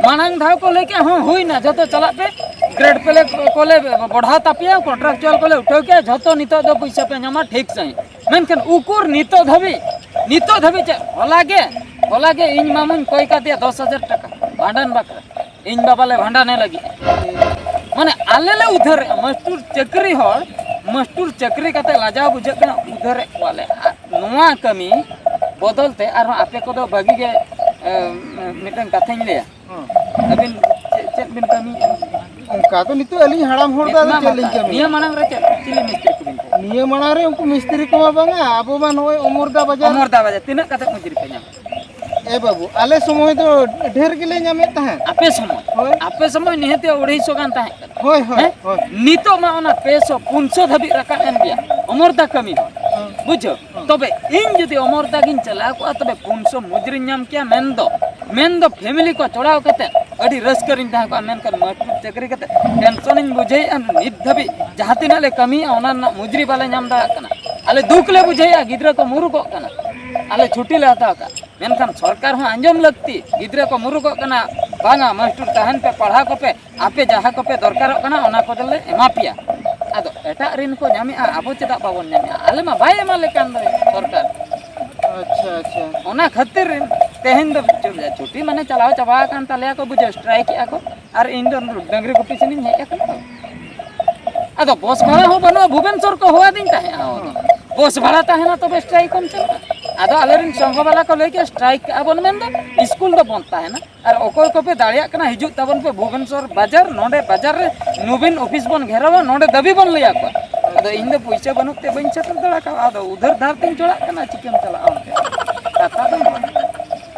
ᱢᱟᱲᱟᱝ ᱫᱷᱟᱣ ᱠᱚ ᱞᱟᱹᱭ ᱠᱮᱜᱼᱟ, ᱦᱚᱸ ᱦᱩᱭᱱᱟ, ᱡᱷᱚᱛᱚ ᱪᱟᱞᱟᱜ ᱯᱮ, ᱜᱨᱮᱰ ᱯᱮ ᱞᱮ, ᱠᱚᱞᱮ ᱵᱚᱲᱦᱟᱣ ᱛᱟᱯᱮᱭᱟ, ᱠᱚᱱᱴᱨᱟᱠᱪᱩᱣᱟᱞ ᱠᱚᱞᱮ ᱩᱴᱷᱟᱹᱣ ᱠᱮᱜᱼᱟ, ᱡᱷᱚᱛᱚ ᱱᱤᱛᱚᱜ ᱫᱚ ᱯᱩᱭᱥᱟᱹ ᱯᱮ ᱧᱟᱢᱟ ᱴᱷᱤᱠ ᱥᱟᱺᱦᱤᱡ᱾ ᱢᱮᱱᱠᱷᱟᱱ ᱩᱠᱩᱨ ᱱᱤᱛᱚᱜ ᱫᱷᱟᱹᱵᱤᱡ, ᱱᱤᱛᱚᱜ ᱫᱷᱟᱹᱵᱤᱡ ᱪᱮᱫ? ᱦᱚᱞᱟ ᱜᱮ, ᱦᱚᱞᱟ ᱜᱮ ᱤᱧ ᱢᱟᱢᱩᱧ ᱠᱚᱭ ᱠᱟᱫᱮᱭᱟ ᱫᱚᱥ ᱦᱟᱡᱟᱨ ᱴᱟᱠᱟ ᱵᱷᱟᱸᱰᱟᱱ ᱵᱟᱠᱷᱨᱟ᱾ ᱤᱧ ᱵᱟᱵᱟ ᱞᱮ ᱵᱷᱟᱸᱰᱟᱱᱮ ᱞᱟᱹᱜᱤᱫ᱾ ᱢᱟᱱᱮ ᱟᱞᱮ ᱞᱮ ᱩᱫᱷᱟᱹᱨᱮᱜᱼᱟ, ᱢᱟᱥᱴᱩᱨ ᱪᱟᱹᱠᱨᱤ ᱦᱚᱲ, ᱢᱟᱥᱴᱩᱨ ᱪᱟᱹᱠᱨᱤ ᱠᱟᱛᱮ ᱞᱟᱡᱟᱣ ᱵᱩᱡᱷᱟᱹᱜ ᱠᱟᱱᱟ, ᱩᱫᱷᱟᱹᱨᱮᱫ ᱠᱚᱣᱟᱞᱮ᱾ ᱟᱨ ᱱᱚᱣᱟ ᱠᱟᱹᱢᱤ ᱵᱚᱫᱚᱞ ᱛᱮ ᱟᱨᱦᱚᱸ ᱟᱯᱮ ᱠᱚᱫᱚ ᱵᱷᱟᱹᱜᱤ ᱜᱮ, ᱮ, ᱢᱤᱫᱴᱟᱝ ᱠᱟᱛᱷᱟᱧ ᱞᱟᱹᱭᱟ᱾ ᱦᱚᱸ᱾ ᱟᱹᱵᱤᱱ ᱪᱮᱫ, ᱪᱮᱫ ᱵᱤᱱ ᱠᱟᱹᱢᱤᱭᱮᱫᱼᱟ? ᱚᱱᱠᱟ ᱫᱚ ᱱᱤᱛᱚᱜ ᱟᱹᱞᱤᱧ ᱦᱟᱲᱟᱢ ᱦᱚᱲ ᱫᱚ ᱟᱫᱚ ᱢᱟ, ᱪᱮᱫ ᱢᱟ, ᱞᱤᱧ ᱠᱟᱹᱢᱤᱭᱟ? ᱱᱤᱭᱟᱹ ᱢᱟᱲᱟᱝ ᱨᱮ ᱪᱮᱫ ᱪᱤᱞᱤ ᱢᱤᱥᱛᱨᱤ ᱠᱚᱵᱤᱱ ᱛᱟᱦᱮᱸ? ᱱᱤᱭᱟᱹ ᱢᱟᱲᱟᱝ ᱨᱮ ᱩᱱᱠᱩ ᱢᱤᱥᱛᱨᱤ ᱠᱚᱢᱟ ᱵᱟᱝᱟ, ᱟᱵᱚ ᱢᱟ ᱱᱚᱜᱼᱚᱭ ᱚᱢᱚᱨᱫᱟ ᱵᱟᱡᱟᱨ᱾ ᱚᱢᱚᱨᱫᱟ ᱵᱟᱡᱟᱨ, ᱛᱤᱱᱟᱹᱜ ᱠᱟᱛᱮ ᱢᱚᱡᱩᱨᱤ ᱯᱮ ᱧᱟᱢᱟ? ᱮ ᱵᱟᱹᱵᱩ, ᱟᱞᱮ ᱥᱚᱢᱚᱭ ᱫᱚ ᱰᱷᱮᱨ ᱜᱮᱞᱮ ᱧᱟᱢᱮᱫ ᱛᱟᱦᱮᱸᱫ᱾ ᱟᱯᱮ ᱥᱚᱢᱚᱭ? ᱦᱳᱭ᱾ ᱟᱯᱮ ᱥᱚᱢᱚᱭ ᱱᱤᱦᱟᱹᱛ ᱟᱹᱲᱟᱹᱭᱥᱚ ᱜᱟᱱ ᱛᱟᱦᱮᱸ ᱠᱟᱱᱟ᱾ ᱦᱳᱭ, ᱦᱳᱭ, ᱦᱮᱸ? ᱦᱳᱭ᱾ ᱱᱤᱛᱚᱜ ᱢᱟ ᱚᱱᱟ ᱯᱮ ᱥᱚ, ᱯᱩᱱ ᱥᱚ ᱫᱷᱟᱹᱵᱤᱡ ᱨᱟᱠᱟᱵ ᱮᱱ ᱜᱮᱭᱟ, ᱚᱢᱚᱨᱫᱟ ᱠᱟᱹᱢᱤ ᱦᱚᱸ᱾ ᱦᱮᱸ᱾ ᱵᱩᱡᱷᱟᱹᱣ? ᱦᱮᱸ᱾ ᱛᱚᱵᱮ ᱤᱧ ᱡᱩᱫᱤ ᱚᱢᱚᱨᱫᱟ ᱜᱤᱧ ᱪᱟᱞᱟᱣ ᱠᱚᱜᱼᱟ, ᱛᱚᱵᱮ ᱯᱩᱱ ᱥᱚ ᱢᱚᱡᱩᱨᱤᱧ ᱧᱟᱢ ᱠᱮᱭᱟ, ᱢᱮᱱᱫᱚ, ᱢᱮᱱᱫᱚ ᱯᱷᱮᱢᱮᱞᱤ ᱠᱚ ᱪᱚᱲᱟᱣ ᱠᱟᱛᱮ ᱟᱹᱰᱤ ᱨᱟᱹᱥᱠᱟᱹ ᱨᱤᱧ ᱛᱟᱦᱮᱸ ᱠᱚᱜᱼᱟ᱾ ᱢᱮᱱᱠᱷᱟᱱ ᱢᱟᱥᱴᱟᱨ ᱪᱟᱹᱠᱨᱤ ᱠᱟᱛᱮ ᱴᱮᱱᱥᱚᱱᱤᱧ ᱵᱩᱡᱷᱟᱹᱣᱮᱫᱼᱟ, ᱱᱤᱛ ᱫᱷᱟᱹᱵᱤᱡ ᱡᱟᱦᱟᱸ ᱛᱤᱱᱟᱹᱜ ᱞᱮ ᱠᱟᱹᱢᱤᱭᱮᱫᱼᱟ, ᱚᱱᱟ ᱨᱮᱱᱟᱜ ᱢᱚᱡᱩᱨᱤ ᱵᱟᱞᱮ ᱧᱟᱢ ᱫᱟᱲᱮᱭᱟᱜ ᱠᱟᱱᱟ᱾ ᱟᱞᱮ ᱫᱩᱠ ᱞᱮ ᱵᱩᱡᱷᱟᱹᱣᱮᱫᱼᱟ, ᱜᱤᱫᱽᱨᱟᱹ ᱠᱚ ᱢᱩᱨᱩᱠᱚᱜ ᱠᱟᱱᱟ, ᱟᱞᱮ ᱪᱷᱩᱴᱤ ᱞᱮ ᱦᱟᱛᱟᱣ ᱠᱟᱜᱼᱟ᱾ ᱢᱮᱱᱠᱷᱟᱱ ᱥᱚᱨᱠᱟᱨ ᱦᱚᱸ ᱟᱸᱡᱚᱢ ᱞᱟᱹᱠᱛᱤ, ᱜᱤᱫᱽᱨᱟᱹ ᱠᱚ ᱢᱩᱨᱩᱠᱚᱜ ᱠᱟᱱᱟ, ᱵᱟᱝᱟ ᱢᱟᱥᱴᱟᱨ ᱛᱟᱦᱮᱱ ᱯᱮ, ᱯᱟᱲᱦᱟᱣ ᱠᱚᱯᱮ, ᱟᱯᱮ ᱡᱟᱦᱟᱸ ᱠᱚᱯᱮ ᱫᱚᱨᱠᱟᱨᱚᱜ ᱠᱟᱱᱟ ᱚᱱᱟ ᱠᱚᱫᱚᱞᱮ ᱮᱢᱟ ᱯᱮᱭᱟ᱾ ᱟᱫᱚ ᱮᱴᱟᱜ ᱨᱤᱱ ᱠᱚ ᱧᱟᱢᱮᱜᱼᱟ, ᱟᱵᱚ ᱪᱮᱫᱟᱜ ᱵᱟᱵᱚᱱ ᱧᱟᱢᱮᱜᱼᱟ? ᱟᱞᱮ ᱢᱟ ᱵᱟᱭ ᱮᱢᱟ ᱞᱮ ᱠᱟᱱ ᱫᱚ ᱥᱚᱨᱠᱟᱨ᱾ ᱟᱪᱪᱷᱟ, ᱟᱪᱪᱷᱟ᱾ ᱚᱱᱟ ᱠᱷᱟᱹᱛᱤᱨ ᱨᱤᱱ ᱛᱮᱦᱮᱧ ᱫᱚ ᱪᱷᱩᱴᱤ ᱢᱟᱱᱮ ᱪᱟᱞᱟᱣ ᱪᱟᱵᱟ ᱟᱠᱟᱱ ᱛᱟᱞᱮᱭᱟ ᱠᱚ, ᱵᱩᱡᱷᱟᱹᱣ, ᱥᱴᱨᱟᱭᱤᱠ ᱮᱜᱼᱟ ᱠᱚ᱾ ᱟᱨ ᱤᱧ ᱫᱚ ᱰᱟᱹᱝᱨᱤ ᱜᱩᱯᱤ ᱥᱮᱱᱤᱧ ᱦᱮᱡ ᱟᱠᱟᱱᱟ ᱛᱚ᱾ ᱟᱫᱚ ᱵᱚᱥ ᱵᱷᱟᱲᱟ ᱦᱚᱸ ᱵᱟᱹᱱᱩᱜᱼᱟ, ᱵᱷᱩᱵᱮᱱᱥᱚᱨ ᱠᱚ ᱦᱚᱦᱚᱣᱟᱫᱤᱧ ᱛᱟᱦᱮᱸᱜᱼᱟ᱾ ᱵᱚᱥ ᱵᱷᱟᱲᱟ ᱛᱟᱦᱮᱱᱟ ᱛᱚᱵᱮ ᱥᱴᱨᱟᱭᱤᱠ ᱮᱢ ᱪᱟᱞᱟᱜᱼᱟ᱾ ᱟᱫᱚ ᱟᱞᱮᱨᱮᱱ ᱥᱚᱝᱜᱷᱚ ᱵᱟᱞᱟ ᱠᱚ ᱞᱟᱹᱭ ᱠᱮᱫ, ᱥᱴᱨᱟᱭᱤᱠ ᱠᱟᱜᱼᱟ ᱵᱚᱱ ᱢᱮᱱᱫᱚ ᱥᱠᱩᱞ ᱫᱚ ᱵᱚᱱᱫ ᱛᱟᱦᱮᱱᱟ᱾ ᱟᱨ ᱚᱠᱚᱭ ᱠᱚᱯᱮ ᱫᱟᱲᱮᱭᱟᱜ ᱠᱟᱱᱟ, ᱦᱤᱡᱩᱜ ᱛᱟᱵᱚᱱ ᱯᱮ ᱵᱷᱩᱵᱮᱱᱥᱚᱨ ᱵᱟᱡᱟᱨ, ᱱᱚᱰᱮ ᱵᱟᱡᱟᱨ ᱨᱮ ᱱᱩᱵᱤᱱ ᱚᱯᱷᱤᱥ ᱵᱚᱱ ᱜᱷᱮᱨᱟᱣᱟ, ᱱᱚᱰᱮ ᱫᱟᱹᱵᱤ ᱵᱚᱱ ᱞᱟᱹᱭ ᱟᱠᱚᱣᱟ᱾ ᱟᱫᱚ ᱤᱧ ᱫᱚ ᱯᱩᱭᱥᱟᱹ ᱵᱟᱹᱱᱩᱜ ᱛᱮ ᱵᱟᱹᱧ ᱥᱮᱴᱮᱨ ᱫᱟᱲᱮ ᱠᱟᱣᱟ᱾ ᱟᱫᱚ ᱩᱫᱷᱟᱹᱨ ᱫᱷᱟᱨ ᱛᱤᱧ ᱪᱟᱞᱟᱜ ᱠᱟᱱᱟ, ᱪᱤᱠᱟᱹᱢ ᱪᱟᱞᱟᱜᱼᱟ ᱚᱱᱛᱮ? ᱠᱟᱛᱷᱟ ᱫᱚ ᱱᱚᱣᱟ᱾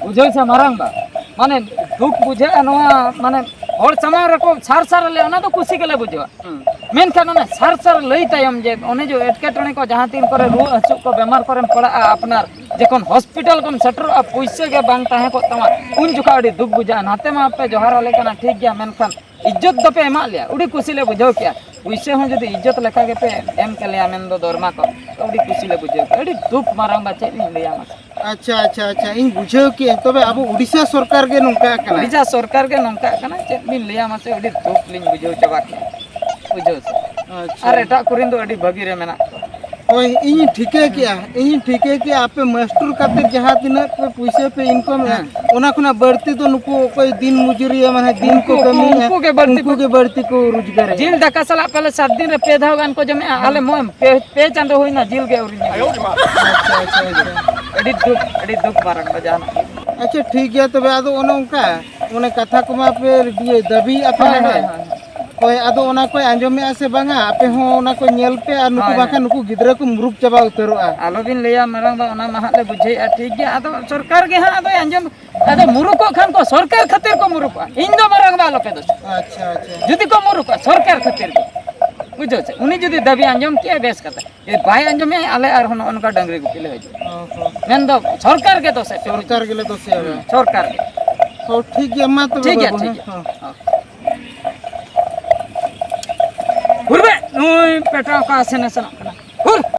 ᱵᱩᱡᱷᱟᱹᱣ ᱥᱮ ᱢᱟᱨᱟᱝ ᱵᱟ, ᱢᱟᱱᱮ ᱫᱩᱠ ᱵᱩᱡᱷᱟᱹᱜᱼᱟ ᱱᱚᱣᱟ, ᱢᱟᱱᱮ ᱦᱚᱲ ᱥᱟᱢᱟᱝ ᱨᱮᱠᱚ ᱥᱟᱨ ᱥᱟᱨ ᱞᱮ, ᱚᱱᱟ ᱫᱚ ᱠᱩᱥᱤ ᱜᱮᱞᱮ ᱵᱩᱡᱷᱟᱹᱣᱟ᱾ ᱦᱩᱸ᱾ ᱢᱮᱱᱠᱷᱟᱱ ᱚᱱᱟ ᱥᱟᱨ ᱥᱟᱨ ᱞᱟᱹᱭ ᱛᱟᱭᱚᱢ ᱡᱮ ᱚᱱᱮ ᱡᱮ ᱮᱴᱠᱮᱴᱚᱬᱮ ᱠᱚ, ᱡᱟᱦᱟᱸ ᱛᱤᱱ ᱠᱚᱨᱮ ᱨᱩᱣᱟᱹ ᱦᱟᱹᱥᱩ ᱠᱚ, ᱵᱮᱢᱟᱨ ᱠᱚᱨᱮᱢ ᱯᱟᱲᱟᱜᱼᱟ, ᱟᱯᱱᱟᱨ ᱡᱚᱠᱷᱚᱱ ᱦᱚᱥᱯᱤᱴᱟᱞ ᱠᱚᱢ ᱥᱮᱴᱮᱨᱚᱜᱼᱟ, ᱯᱩᱭᱥᱟᱹ ᱜᱮ ᱵᱟᱝ ᱛᱟᱦᱮᱸ ᱠᱚᱜ ᱛᱟᱢᱟ, ᱩᱱ ᱡᱚᱠᱷᱟᱜ ᱟᱹᱰᱤ ᱫᱩᱠ ᱵᱩᱡᱷᱟᱹᱜᱼᱟ᱾ ᱱᱟᱛᱮ ᱢᱟ ᱯᱮ ᱡᱚᱦᱟᱨ ᱟᱞᱮ ᱠᱟᱱᱟ, ᱴᱷᱤᱠ ᱜᱮᱭᱟ, ᱢᱮᱱᱠᱷᱟᱱ ᱤᱡᱽᱡᱚᱛ ᱫᱚᱯᱮ ᱮᱢᱟᱜ ᱞᱮᱭᱟ, ᱟᱹᱰᱤ ᱠᱩᱥᱤ ᱞᱮ ᱵᱩᱡᱷᱟᱹᱣ ᱠᱮᱜᱼᱟ᱾ ᱯᱩᱭᱥᱟᱹ ᱦᱚᱸ ᱡᱩᱫᱤ ᱤᱡᱽᱡᱚᱛ ᱞᱮᱠᱟ ᱜᱮᱯᱮ ᱮᱢ ᱠᱮᱞᱮᱭᱟ ᱢᱮᱱᱫᱚ ᱫᱚᱨᱢᱟ ᱠᱚ, ᱛᱚ ᱟᱹᱰᱤ ᱠᱩᱥᱤ ᱞᱮ ᱵᱩᱡᱷᱟᱹᱣ ᱠᱮᱜᱼᱟ᱾ ᱟᱹᱰᱤ ᱫᱩᱠ ᱢᱟᱨᱟᱝ ᱵᱟ, ᱪᱮᱫ ᱞᱤᱧ ᱞᱟᱹᱭᱟ ᱢᱟᱥᱮ᱾ ᱟᱪᱪᱷᱟ, ᱟᱪᱪᱷᱟ, ᱟᱪᱪᱷᱟ, ᱤᱧ ᱵᱩᱡᱷᱟᱹᱣ ᱠᱮᱜᱼᱟᱹᱧ᱾ ᱛᱚᱵᱮ ᱟᱵᱚ ᱩᱰᱤᱥᱟ ᱥᱚᱨᱠᱟᱨ ᱜᱮ ᱱᱚᱝᱠᱟ ᱠᱟᱱᱟ᱾ ᱩᱰᱤᱥᱟ ᱥᱚᱨᱠᱟᱨ ᱜᱮ ᱱᱚᱝᱠᱟ ᱠᱟᱱᱟ, ᱪᱮᱫ ᱵᱤᱱ ᱞᱟᱹᱭᱟ ᱢᱟᱥᱮ, ᱟᱹᱰᱤ ᱫᱩᱠ ᱞᱤᱧ ᱵᱩᱡᱷᱟᱹᱣ ᱪᱟᱵᱟ ᱠᱮᱜᱼᱟ, ᱵᱩᱡᱷᱟᱹᱣ ᱥᱮ᱾ ᱟᱪᱪᱷᱟ᱾ ᱟᱨ ᱮᱴᱟᱜ ᱠᱚᱨᱮᱱ ᱫᱚ ᱟᱹᱰᱤ ᱵᱷᱟᱹᱜᱤ ᱨᱮ ᱢᱮᱱᱟᱜ ᱠᱚᱣᱟ᱾ ᱦᱳᱭ, ᱤᱧᱤᱧ ᱴᱷᱤᱠᱟᱹ ᱠᱮᱜᱼᱟ, ᱤᱧᱤᱧ ᱴᱷᱤᱠᱟᱹ ᱠᱮᱜᱼᱟ, ᱟᱯᱮ ᱢᱟᱥᱴᱩᱨ ᱠᱟᱛᱮ ᱡᱟᱦᱟᱸ ᱛᱤᱱᱟᱹᱜ ᱯᱮ ᱯᱩᱭᱥᱟᱹ ᱯᱮ ᱤᱱᱠᱟᱢᱮᱜᱼᱟ, ᱦᱮᱸ᱾ ᱚᱱᱟ ᱠᱷᱚᱱᱟᱜ ᱵᱟᱹᱲᱛᱤ ᱫᱚ ᱱᱩᱠᱩ ᱚᱠᱚᱭ ᱫᱤᱱ ᱢᱚᱡᱩᱨᱤᱭᱟᱹ, ᱢᱟᱱᱮ ᱫᱤᱱ ᱠᱚ ᱩᱱᱠᱩ, ᱠᱟᱹᱢᱤᱭᱮᱜᱼᱟ, ᱩᱱᱠᱩ ᱜᱮ ᱵᱟᱹᱲᱛᱤ ᱩᱱᱠᱩ ᱠᱚ, ᱜᱮ ᱵᱟᱹᱲᱛᱤ ᱠᱚ ᱨᱳᱡᱽᱜᱟᱨᱮᱜᱼᱟ᱾ ᱡᱤᱞ ᱫᱟᱠᱟ ᱥᱟᱞᱟᱜ ᱯᱟᱞᱮ ᱥᱟᱛ ᱫᱤᱱ ᱨᱮ ᱯᱮ ᱫᱷᱟᱣ ᱜᱟᱱ ᱠᱚ ᱡᱚᱢᱮᱜᱼᱟ᱾ ᱦᱮᱸ᱾ ᱟᱞᱮ ᱢᱚ-, ᱯᱮ, ᱯᱮ ᱪᱟᱸᱫᱚ ᱦᱩᱭᱱᱟ ᱡᱤᱞ ᱜᱮ ᱟᱹᱣᱨᱤ ᱧᱟᱢ᱾ ᱟᱪᱪᱷᱟ, ᱟᱪᱪᱷᱟ, ᱟᱪᱪᱷᱟ᱾ ᱟᱹᱰᱤ ᱫᱩᱠ, ᱟᱹᱰᱤ ᱫᱩᱠ ᱢᱟᱨᱟᱝ ᱫᱚ ᱡᱟᱦᱟᱱᱟᱜ ᱜᱮ᱾ ᱟᱪᱪᱷᱟ, ᱴᱷᱤᱠ ᱜᱮᱭᱟ ᱛᱚᱵᱮ, ᱟᱫᱚ ᱚᱱᱮ ᱚᱱᱠᱟ, ᱚᱱᱮ ᱠᱟᱛᱷᱟ ᱠᱚᱢᱟ ᱯᱮ ᱤᱭᱟᱹ ᱫᱟᱹᱵᱤᱭᱮᱫᱼᱟ ᱯᱮ ᱦᱳᱭ, ᱦᱮᱸ ᱦᱳᱭ, ᱥᱮ? ᱦᱳᱭ, ᱦᱳᱭ᱾ ᱦᱳᱭ, ᱟᱫᱚ ᱚᱱᱟ ᱠᱚᱭ ᱟᱸᱡᱚᱢᱮᱜᱼᱟ ᱥᱮ ᱵᱟᱝᱟ? ᱟᱯᱮ ᱦᱚᱸ ᱚᱱᱟ ᱠᱚ ᱧᱮᱞ ᱯᱮ, ᱟᱨ ᱱᱩᱠᱩ ᱦᱳᱭ, ᱵᱟᱝᱠᱷᱟᱱ ᱦᱳᱭ᱾ ᱱᱩᱠᱩ ᱜᱤᱫᱽᱨᱟᱹ ᱠᱚ ᱢᱩᱨᱩᱠ ᱪᱟᱵᱟ ᱩᱛᱟᱹᱨᱚᱜᱼᱟ᱾ ᱟᱞᱚᱵᱤᱱ ᱞᱟᱹᱭᱟ ᱢᱟᱨᱟᱝ ᱵᱟ, ᱚᱱᱟ ᱢᱟ ᱦᱟᱸᱜ ᱞᱮ ᱵᱩᱡᱷᱟᱹᱣᱮᱫᱼᱟ, ᱴᱷᱤᱠ ᱜᱮᱭᱟ᱾ ᱟᱫᱚ ᱥᱚᱨᱠᱟᱨ ᱜᱮ ᱦᱟᱸᱜ ᱟᱫᱚᱭ ᱟᱸᱡᱚᱢ, ᱟᱫᱚ ᱢᱩᱨᱩᱠᱚᱜ ᱠᱷᱟᱱ ᱠᱚ ᱥᱚᱨᱠᱟᱨ ᱠᱷᱟᱹᱛᱤᱨ ᱠᱚ ᱢᱩᱨᱩᱠᱚᱜᱼᱟ, ᱤᱧ ᱫᱚ ᱢᱟᱨᱟᱝ ᱵᱟ ᱟᱞᱚᱯᱮ ᱫᱳᱥᱟ᱾ ᱟᱪᱪᱷᱟ, ᱟᱪᱪᱷᱟ᱾ ᱡᱩᱫᱤ ᱠᱚ ᱢᱩᱨᱩᱠᱚᱜᱼᱟ ᱥᱚᱨᱠᱟᱨ ᱠᱷᱟᱹᱛᱤᱨ ᱜᱮ, ᱵᱩᱡᱷᱟᱹᱣ ᱥᱮ? ᱩᱱᱤ ᱡᱩᱫᱤ ᱫᱟᱹᱵᱤ ᱟᱸᱡᱚᱢ ᱠᱮᱜᱼᱟᱭ, ᱵᱮᱥ ᱠᱟᱛᱷᱟ᱾ ᱡᱩᱫᱤ ᱵᱟᱭ ᱟᱸᱡᱚᱢᱮᱜᱼᱟ, ᱟᱞᱮ ᱟᱨᱦᱚᱸ ᱱᱚᱜᱼᱚ ᱱᱚᱝᱠᱟ ᱰᱟᱹᱝᱨᱤ ᱜᱩᱯᱤ ᱞᱮ ᱦᱤᱡᱩᱜᱼᱟ᱾ ᱚ ᱦᱚᱸ᱾ ᱢᱮᱱᱫᱚ ᱥᱚᱨᱠᱟᱨ ᱜᱮ ᱫᱳᱥᱮ ᱯᱮ, ᱥᱚᱨᱠᱟᱨ ᱜᱮᱞᱮ ᱫᱳᱥᱮᱭᱟ᱾ ᱦᱩᱸ, ᱥᱚᱨᱠᱟᱨ ᱜᱮ᱾ ᱦᱚᱸ, ᱴᱷᱤᱠ ᱜᱮᱭᱟ, ᱢᱟ ᱛᱚᱵᱮ ᱴᱷᱤᱠ ᱜᱮᱭᱟ, ᱵᱟᱹᱵᱩ, ᱴᱷᱤᱠ ᱦᱮᱸ, ᱜᱮᱭᱟ᱾ ᱦᱚᱸ᱾ ᱦᱚᱸ᱾ ᱦᱩᱨᱵᱮ, ᱱᱩᱭ ᱯᱮᱴᱟ ᱚᱠᱟ ᱥᱮᱱᱮ ᱥᱮᱱᱚᱜ ᱠᱟᱱᱟ?